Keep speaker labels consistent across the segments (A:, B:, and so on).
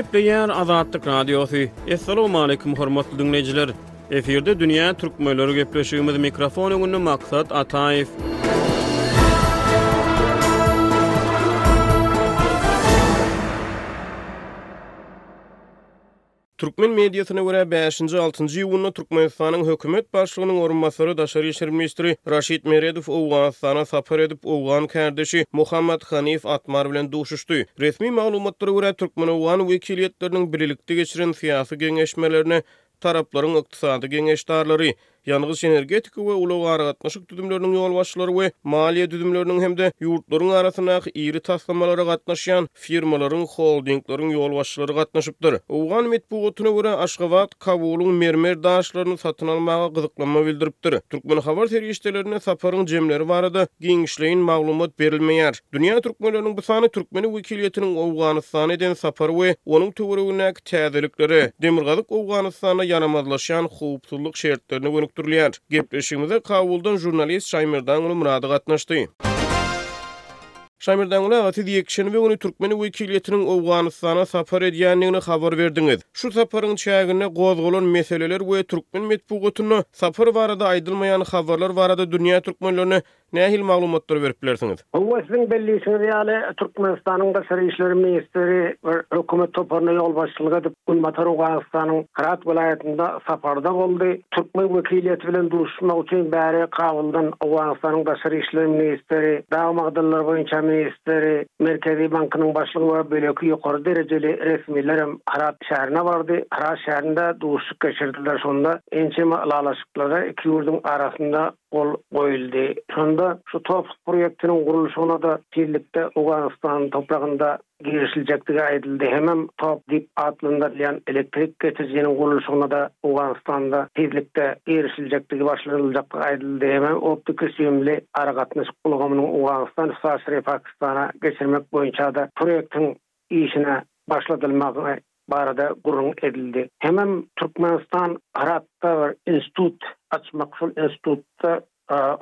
A: Gepleýär Azatlyk Radiosy. Assalamualaikum hormatly diňleýjiler. Efirde dünýä türkmenleri gepleşigimiz mikrofon öňünde Maksat Ataýew. Türkmen mediasyna görä, bäşinji, altynjy iýunda Türkmenistanyň hökümet başlygynyň orunbasary, daşary işler ministri Raşid Meredow Owganystana sapar edip, owgan kärdeşi Mohammad Hanif Atmar bilen duşuşdy. Resmi maglumatlara görä, türkmen-owgan wekiliýetleriniň bilelikde geçiren syýasy geňeşmelerine taraplaryň ykdysady geňeşdarlary, ýangyç-energetika we ulag-aragatnaşyk düzümleriniň ýolbaşçylary we maliýe düzümleriniň hem-de ýurtlaryň arasyndaky iri taslamalara gatnaşýan firmalaryň, holdingleriň ýolbaşçylary gatnaşypdyr. Owgan metbugatyna görä, Aşgabat Kabulyň mermer daşlaryny satyn almaga gyzyklanma bildiripdir. Türkmen habar serişdelerinde saparyň jemleri barada giňişleýin maglumat berilmeýär. Dünýä türkmenleriniň bu sany türkmen wekiliýetiniň Owganystana eden sapary we onuň töweregindäki täzeliklere, Demirgazyk Owganystanda ýaramazlaşýan howpsuzlyk şertlerine gönükdirilýär. Gepleşigimize Kabuldan žurnalist Şaýmerdanguly Myrady gatnaşdy. Şaýmerdanguly aga, siz ýekşenbe güni türkmen wekiliýetiniň Owganystana sapar edýändigini habar berdiňiz. Şu saparyň çäginde gozgalan meseleler we türkmen metbugatynda sapar barada aýdylmaýan habarlar barada dünýä türkmenlerine Nähili maglumatlary berip bilersiňiz?
B: Hawa, siziň belleýşiňiz ýaly, Türkmenistanyň daşary işler ministri bir hökümet toparyna ýolbaşçylyk edip, Günbatar Owganystanyň Hyrat welaýatynda saparda boldy. Türkmen wekiliýeti bilen duşuşmak üçin bäri Kabuldan Owganystanyň daşary işler ministri, dag magdanlary boýunça ministri, Merkezi bankynyň başlygy we beýleki ýokary derejeli resmilerem Hyrat şäherine bardy. Hyrat şäherinde duşuşyk geçirdiler. Şonda ençeme ylalaşyklara iki ýurduň arasynda gol goýuldy. Şonda şu TOPH proýektiniň gurluşygyna-da tizlikde Owganystanyň topragynda girişiljekdigi aýdyldy hemem top diýip atlandyrylýan elektrik geçirijiniň gurluşygyna-da Owganystanda tizlikde girişiljekdigi başlanyljakdygy aýdyldy hemem optiki-süýümli aragatnaşyk ulgamynyň Owganystan üstaşyry Pakistana geçirmek boýunça-da proýektiň işine başladylmagy barada gürrüň edildi. Hemem Türkmenistan Hyratda bir institut açmak, şol institutda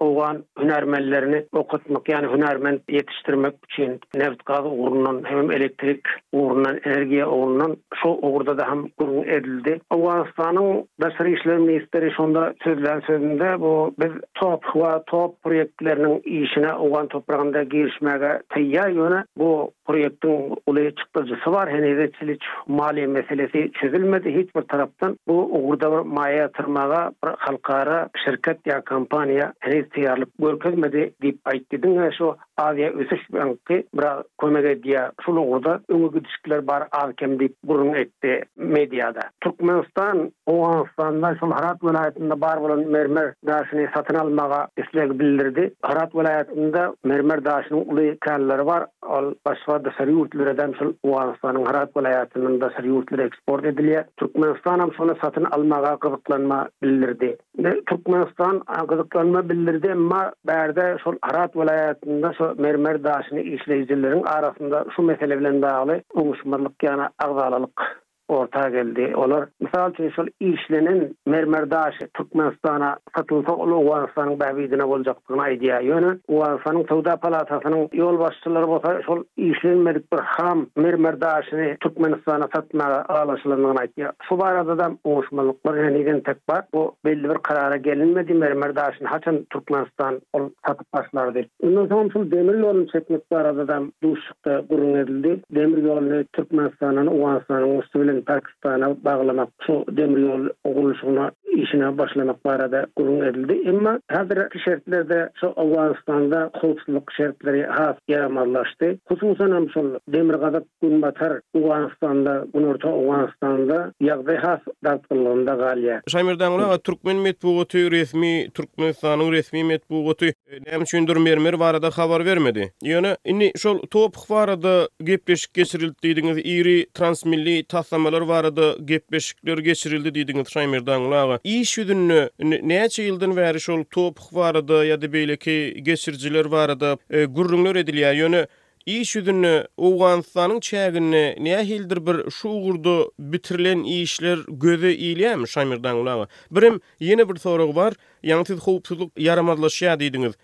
B: owgan hünärmenlerini okatmak, ýagny hünärment ýetişdirmek üçin nebit-gaz ugrundan hemem elektrik ugrundan, energiýa ugrundan şu ugurda-da hem gürrüň edildi. Owganystanyň daşary işler ministri şonda sözlän sözünde bu biz top we top proýektleriniň işine owgan topragynda girişmäge taýýar, ýöne bu Proýektiň uly çykdajysy bar, henize çenli maliýe meselesi çözülmedi, hiç bir tarapdan bu ugurda bir maýa ýatyrmaga bir halkara şirket ýa kompaniýa heniz taýýarlyk görkezmedi diýip aýtdy. Diňe şu Aziýa ösüş banky biraz kömek edýär, şul ugurda öňe gidişikler bar az-kem diýip gürrüň etdi mediada. Türkmenistan Owganystanda şol Hyrat welaýatynda bar bolan mermer daşyny satyn almaga isleg bildirdi. Hyrat welaýatynda mermer daşynyň uly känleri bar. Ol başga daşary ýurtlaradam şol Owganystanyň Hyrat welaýatyndan daşary ýurtlara eksport edilýär. Türkmenistanam şony satyn almaga gyzyklanma bildirdi. Indi Türkmenistan gyzyklanma bildirdi, emma bärde şol Hyrat welaýatynda şo mermer daşyny işleýjileriň arasynda şu mesele bilen bagly oňuşmazlyk ýa agzalalyk orta geldi. Olar, mysal üçin, şol işlenen mermer daşy Türkmenistana satylsa, ol Owganystanyň bähbidine boljakdygyny aýdýar. Ýöne Owganystanyň Söwda palatasynyň ýolbaşçylary bolsa şol işlenmedik bir ham mermer daşyny Türkmenistana satmaga ylalaşylandygyny aýdýar. Şu barada-da oňuşmazlyklar heniz entek bar. Bu belli bir karara gelinmedi, mermer daşyny haçan Türkmenistan ol satyp başlar diýip. Ondan soňam şol demir ýoluny çekmek barada-da duşuşykda gürrüň edildi. Demir ýoluny Türkmenistandan Owganystanyň üsti bilen Pakistana baglamak, şu demir ýol gurluşygyna işine başlamak barada gürrüň edildi. Emma häzirki şertlerde şu Owganystanda howpsuzlyk şertleri has ýaramazlaşdy. Hususanam şol demirgazyk Günbatar Owganystanda, Günorta Owganystanda ýagdaý has dartgynlygynda galýar.
A: Şaýmerdanguly aga, türkmen metbugaty resmi, Türkmenistanyň resmi metbugaty näme üçindir mermer barada habar bermedi. Ýöne indi şol TOPH barada gepleşik geçirildi diýdiňiz, iri transmilli taslamalar barada gepleşikler geçirildi diýdiňiz Şaýmerdanguly aga. Iş ýüzünde indi näçe ýyldan bäri şol TOPH barada ýa-da beýleki geçirijiler barada gürrüňler edilýär. Ýöne Iş ýüzünde Owganystanyň çäginde nähilidir bir şu ugurda bitirilen işler göze ilýärmi, Şaýmerdanguly aga? Birem ýene bir sorag bar. Ýaňy siz howpsuzlyk ýaramazlaşýar diýdiňiz.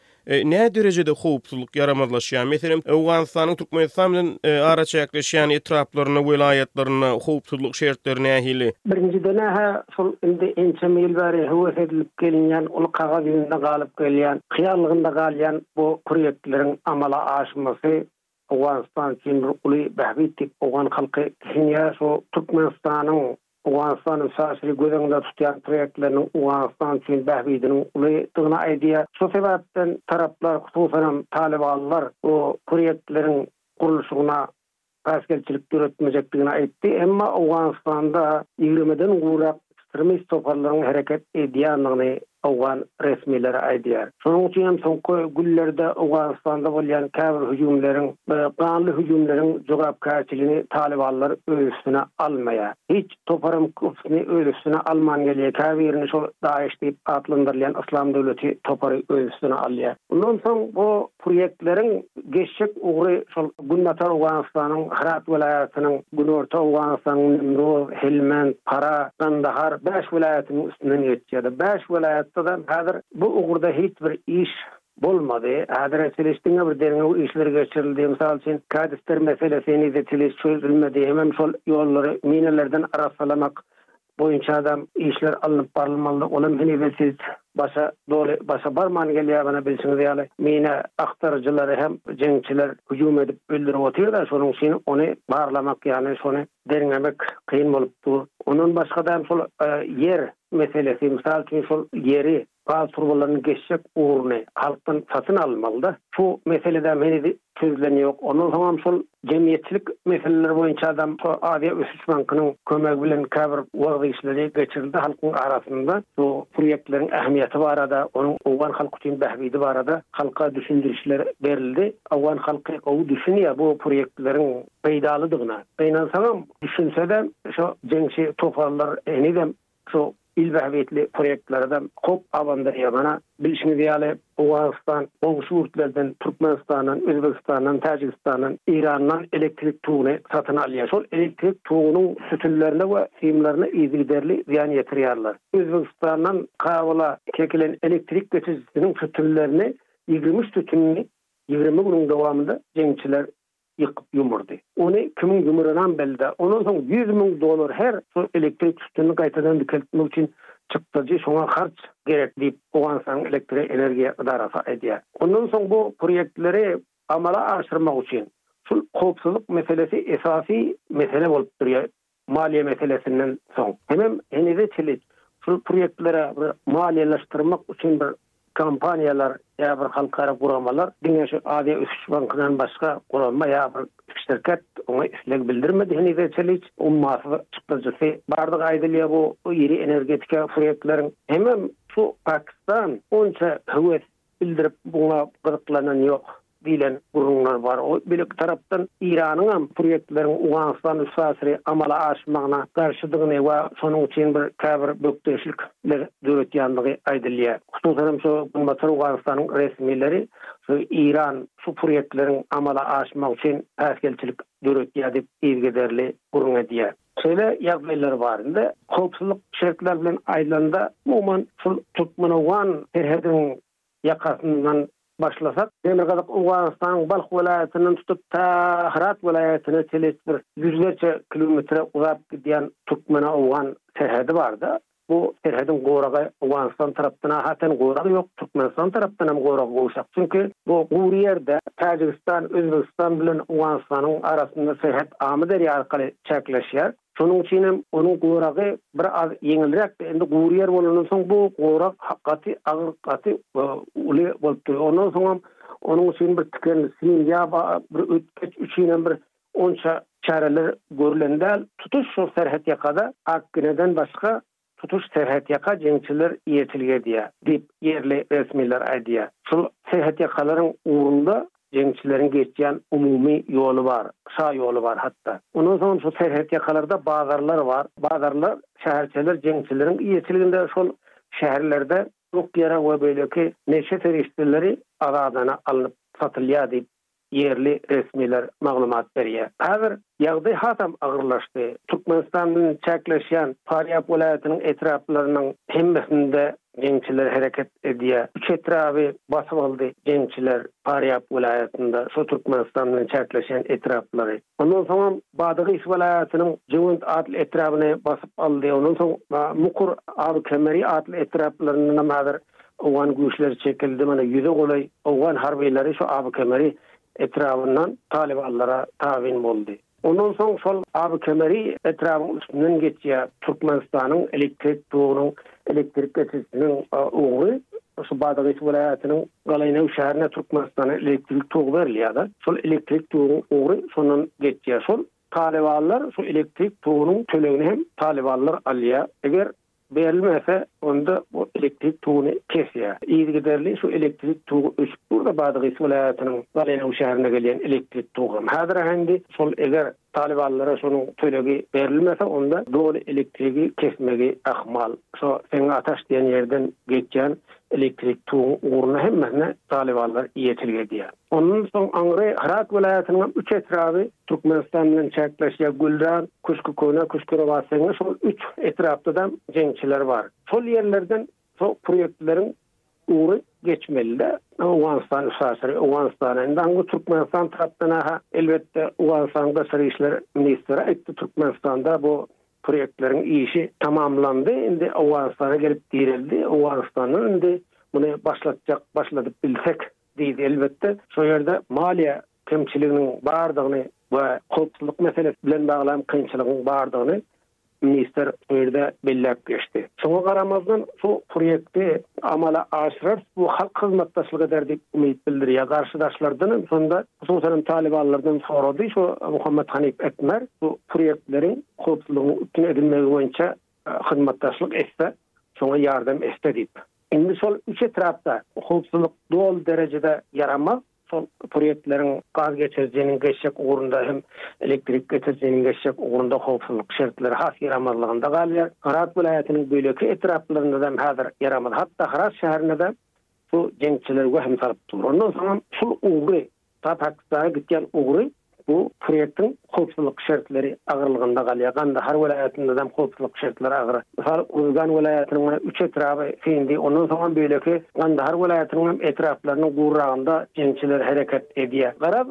A: Nä derejede howpsuzlyk ýaramazlaşýar? Meselem, Owganystanyň Türkmenistan bilen araçäkleşýän etraplarynda, welaýatlarynda howpsuzlyk şertleri nähili?
B: Birinjiden-ä şol indi ençeme ýyl bäri höwes edilip gelinýän, uly kagyz ýüzünde galyp gelýän, hyýallygynda galýan bu proýektleriň amala aşmasy Owganystan üçin bir uly bähbit diýip owgan halky düşünýär. Şu Türkmenistanyň Owganystan üstaşyry göz öňünde tutýan proýektleriniň Owganystan üçin bähbidiniň ulydygyny aýdýar. Şu sebäpden taraplar, hususanam talybanlar bu proýektleriň gurluşygyna päsgelçilik döretmejekdigini aýtdy. Emma Owganystanda ýigrimiden gowrak ekstremist toparlaryň hereket edýändigini owgan resmileri aýdýar. Şonuň üçin hem soňky günlerde Owganystanda bolýan käbir hüjümleriň, ganly hüjümleriň jogapkärçiligini talybanlar öz üstüne almaýar. Hiç toparam köpüsini öz üstüne alman gelýär. Käbirini şol DAEŞ diýip atlandyrylýan Yslam döwleti topary öz üstüne alýar. Mundan soň bu proýektleriň geçjek ugry şol Günbatar Owganystanyň Hyrat welaýatynyň, Günorta Owganystanyň Nimroz, Helmend, Para, Gandahar bäş welaýatynyň üstünden geçýärdi. Bäş welaýatda-da häzir bu ugurda hiç bir iş bolmady. Häzire çenli diňe bir derňew işleri geçirildi. Mysal üçin, Kadistr meselesi henize çenli çözülmedi. Hemem şol ýollary minalardan arassalamak boýunça-da işler alnyp barylmalydy. Olam henize siz başa doly başa barman gelýär. Mana bilşiňiz ýaly, mina agtaryjylary hem jeňçiler hüjüm edip öldürip otyr-da, şonuň üçin ony barlamak, ýagny şony derňemek kyn bolup dur. Ondan başga-da hem şol ýer meselesi, mysal üçin, şol ýeri gaz turbalarynyň geçjek ugruny halkdan satyn almalyda. Şu meselede heniz çözülen ýok. Ondan soňam şol jemgyýetçilik meseleleri boýunçadam şu Aziýa ösüş bankynyň kömegi bilen käbir wagyz işleri geçirildi halkyň arasynda. Bu proýektleriň ähmiýeti barada, onuň owgan halky üçin bähbidi barada halka düşündirişler berildi. Owgan halky gowy düşünýär bu proýektleriň peýdalydygyna. Gynansagam düşünse-de şo jeňçi toparlar henizem Şu il bähbitli proýektlere-de howp abandyrýar. Mana, bilşiňiz ýaly, Owganystan goňşy ýurtlardan, Türkmenistandan, Özbegistandan, Täjigistandan, Eýrandan elektrik toguny satyn alýar. Şol elektrik togunyň sütünlerine we simlerine yzygiderli zyýan ýetirýärler. Özbegistandan Kabula çekilen elektrik geçirijisiniň sütünlerini, 23 sütünini 20 günüň dowamynda jeňçiler ýykyp ýumurdy. Ony kimiň ýumuranam belli däl. Ondan soň 100 mün dollar her şol elektrik sütünini gaýtadan dikeltmek üçin çykdajy, şoňa harç gerek diýip, Owganystanyň elektroenergiýa ydarasy aýdýar. Ondan soň bu proýektleri amala aşyrmak üçin şul howpsuzlyk meselesi esasy mesele bolup durýar. Maliýe meselesinden soň hemem henize çenli şul proýektlere bir maliýeleşdirmek üçin bir kompaniýalar ýa bir halkara guramalar diňe şu Aziýa ösüş bankyndan başga gurama ýa bir şirket oňa isleg bildirmedi henize çenli ummasyz çykdajysy bardygy aýdylýar bu iri energetika proýektleriň hemem şu Pakistan onça höwes bildirip buňa gyzyklanan ýok diýlen gürrüňler bar. O beýleki tarapdan Eýranyňam proýektleriň Owganystan üstaşyry amala aşmagyna garşydygyny we şonuň üçin bir käbir bökdençlikler döretýändigi aýdylýar. Hususan hem şu Günbatar Owganystanyň resmileri şu Eýran şu proýektleriň amala aşmagy üçin päsgelçilik döretýär diýip yzygiderli gürrüň edýär. Şeýle ýagdaýlar bar. Indi howpsuzlyk şertleri bilen aýdylanda umuman şul türkmen-owgan serhediniň ýakasyndan başlasak, Demirgazyk Owganystanyň Balh welaýatyndan tutup ta Hyrat welaýatyna çenli bir ýüzlerçe kilometre uzap gidýän türkmene-owgan serhedi bar-da. Bu serhediň goragy Owganystan tarapdan-a haten goragy ýok, Türkmenistan tarapdan hem goragy gowşak. Çünki bu gury ýerde Täjigistan, Özbegistan bilen Owganystanyň arasynda serhet Amyderýa arkaly çäkleşýär. Şonuň üçin hem onuň goragy bir az ýeňilräkdi. Indi gury ýer bolandan soň bu gorag gaty agyr, gaty uly bolup durýar. Ondan soňam onuň üçin bir tiken sim ýa bir ötkeç üçin hem bir onça çäreler görlen däl. Tutuş şol serhetýakada Akgineden başga Tutuş serhetýaka jeňçiler eýeçilik edýär, diýip, ýerli resmiler aýdýar. Şol serhetýakalaryň ugrunda jeňçileriň geçýän umumy ýoly bar, şa ýoly bar hatda. Ondan soňam şu serhetýakalarda bazarlar bar. Bazarlar, şäherçeler jeňçileriň eýeçiliginde, şol şäherlerde ok-ýarag we beýleki neşe serişdeleri azadana alnyp satylýar diýip, ýerli resmiler maglumat berýär. Häzir ýagdaý hasam agyrlaşdy. Türkmenistan bilen çäkleşýän Farýab welaýatynyň etraplarynyň hemmesinde. Jeňçiler hereket edýär. Üç etraby basyp aldy jeňçiler Farýab welaýatynda, şo Türkmenistan bilen çäkleşýän etraplary. Ondan soňam Badagys welaýatynyň Jöwent atly etrabyny basyp aldy. Ondan soň Mukur, Aby-Kemeri atly etraplaryndanam häzir owgan güýçleri çekildi. Mana ýüze golaý owgan harbylary şu Aby-Kemeri etrabyndan talybanlara tabyn boldy. Ondan soň şol Aby-Kemeri etrabyň üstünden geçýär Türkmenistanyň elektrik togunyň elektrik geçirijisiniň ugry şu Badagys welaýatynyň Galaýnew şäherine Türkmenistana elektrik togy berilýär-de. Şol elektrik toguň ugry şondan geçýär. Şol talybanlar şu elektrik togunyň tölegini hem talybanlar alýar. Eger Berilmese, onda bu elektrik toguny kesýär. Yzygiderli şu elektrik togy öçüp dur-da Badagys welaýatynyň Galenew şäherine gelýän elektrik togam. Häzir-ä indi şol eger talybanlara şonuň tölegi berilmese, onda doly elektrigi kesmegi ahmal. Şo Seňňataş diýen ýerden geçýän elektrik toguň ugruna hemmesine talybanlar eýeçilik edýär. Ondan soň aňry Hyrat welaýatynyňam üç etraby Türkmenistan bilen çäkleşýär, Gülran, Köşki-Köne, Köşki-Robatseňňe şol üç etrapda-da jeňçiler bar. Şol ýerlerden şo proýektleriň ugry geçmeli-de Owganystan üstaşyry Owganystana. Indi aňry Türkmenistan tarapdan-ha elbetde Owganystanyň daşary işler ministri aýtdy, Türkmenistanda bu proýektleriň işi tamamlandy, indi Owganystana gelip direldi, Owganystandan indi muny başlatjak, başladyp bilsek diýdi. Elbetde, şo ýerde maliýe kemçiliginiň bardygyny we howpsuzlyk meselesi bilen bagly hem kynçylygyň bardygyny ministr bu ýerde belläp geçdi. Şoňa garamazdan, şu proýekti amala aşyrarys, bu halk hyzmatdaşlyk eder diýip umyt bildirýär. Garşydaşlardan hem şonda, hususan hem talybanlardan sorady şu Muhammet Hanif Etmer bu proýektleriň howpsuzlygyň üpjün edilmegi boýunça hyzmatdaşlyk etse, şoňa ýardam etse diýip. Indi şol üç etrapda howpsuzlyk doly derejede ýaramaz. Şol proýektleriň gaz geçirijiniň geçjek ugrunda hem elektrik geçirijiniň geçjek ugrunda howpsuzlyk şertleri has ýaramazlygynda galýar. Hyrat welaýatynyň beýleki etraplarynda-da hem häzir ýaramaz. Hatda Hyrat şäherinde-de şu jeňçiler wehim salyp dur. Ondan soňam şul ugry Ta Pakistana gitýän ugry bu proýektiň howpsuzlyk şertleri agyrlygynda galýar. Gandahar welaýatynda-da howpsuzlyk şertleri agyr. Mysal, Uruzgan welaýatynyň mana üç etraby syndy. Ondan soňam beýleki Gandahar welaýatynyň hem etraplarynyň gurragynda jeňçiler hereket edýär. Garaz,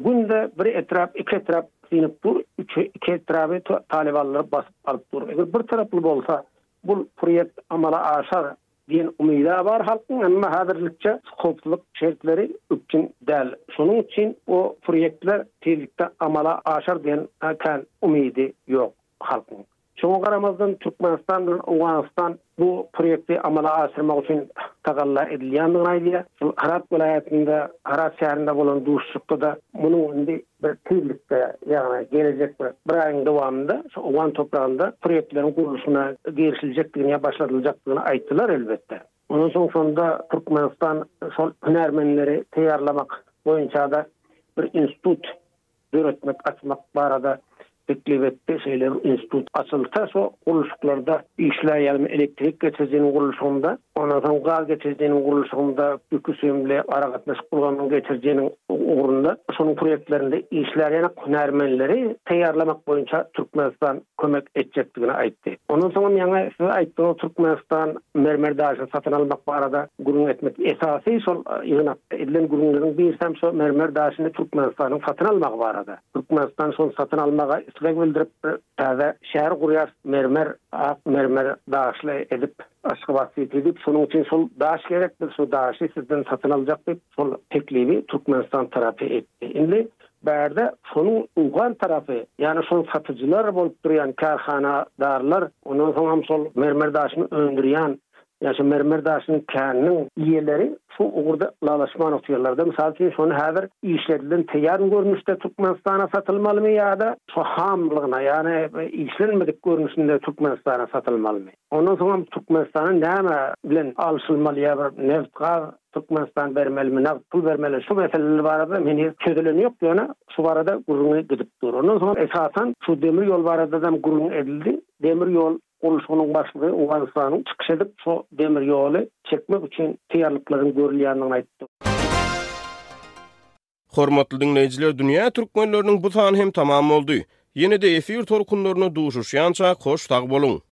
B: günde bir etrap, iki etrap synyp dur, üç, iki etraby talybanlar basyp alyp dur. Eger bir taraply bolsa, bul proýekt amala aşar Diýen umyda bar halkyň, emma häzirlikçe howpsuzlyk şertleri üpjün däl. Şonuň üçin o proýektler tizlikde amala aşar diýen kän umydy ýok halkyň. Şoňa garamazdan Türkmenistan bilen Owganystan bu proýekti amala aşyrmak üçin tagalla edilýändigini aýdýar. Şol Hyrat welaýatynda, Hyrat şäherinde bolan duşuşykda-da munuň indi bir tizlikde, ýagny gelejek bir bir aýyň dowamynda şu owgan topragynda proýektleriň gurluşyna girişiljekdigini ýa başladyljakdygyny aýtdylar, elbetde. Ondan soň şonda Türkmenistan şol hünärmenleri taýýarlamak boýunça-da bir institut döretmek, açmak barada teklip etdi. Şeýle bir institut açylsa, şo gurluşyklarda işlär, ýagny elektrik geçirijiniň gurluşygynda, ondan soň gaz geçirijiniň gurluşygynda, ýüküsümli aragatnaşyk ulgamynyň geçirijiniň ugrunda şonuň proýektlerinde işlär ýaly hünärmenleri taýýarlamak boýunça Türkmenistan kömek etjekdigini aýtdy. Ondan soňam ýaňy siz aýtdyňyz Türkmenistan mermer daşyny satyn almak barada gürrüň etmek. Esasy şol ýygnakda edilen gürrüňleriň birisi hem şo mermer daşyny Türkmenistanyň satyn almagy barada. Türkmenistan şony satyn almaga isleg bildirip bir täze şäher gurýar mermer ak mermer daşly edip Aşgabat siti diýip şonuň üçin şol daş gerek biz şu daşy sizden satyn aljak diýip şol teklibi Türkmenistan tarapy etdi. Indi bärde şonuň owgan tarapy ýagny şol satyjylar bolup durýan kärhanadarlar ondan soňam şol mermer daşyny öndürýän Ýa şu mermer daşynyň käniniň eýeleri şu ugurda ylalaşman otyrlar-da. Mysal üçin, şony häzir işledilen taýýar görnüşde Türkmenistana satylmalymy ýa-da şu hamlygyna, ýagny işlenmedik görnüşinde Türkmenistana satylmalymy? Ondan soňam Türkmenistana näme bilen alşylmaly ýa bir neft-gaz Türkmenistan bermelimi, nagt pul bermeli? Şu meseleler barada hem heniz çözüleni ýok, ýöne şu barada gürrüňi gidip dur. Ondan soň esasan şu demir ýol barada-da gürrüň edildi. Demir ýol Gurluşygynyň başlygy Owganystanyň çykyş edip, şu demir ýoly çekmek üçin taýýarlyklaryň görülýändigini aýtdy.
A: Hormatly diňleýjiler, Dünýä türkmenleriniň bu sany hem tamam boldy. Ýene-de efir tolkunlarynda duşuşýançak hoş sag boluň!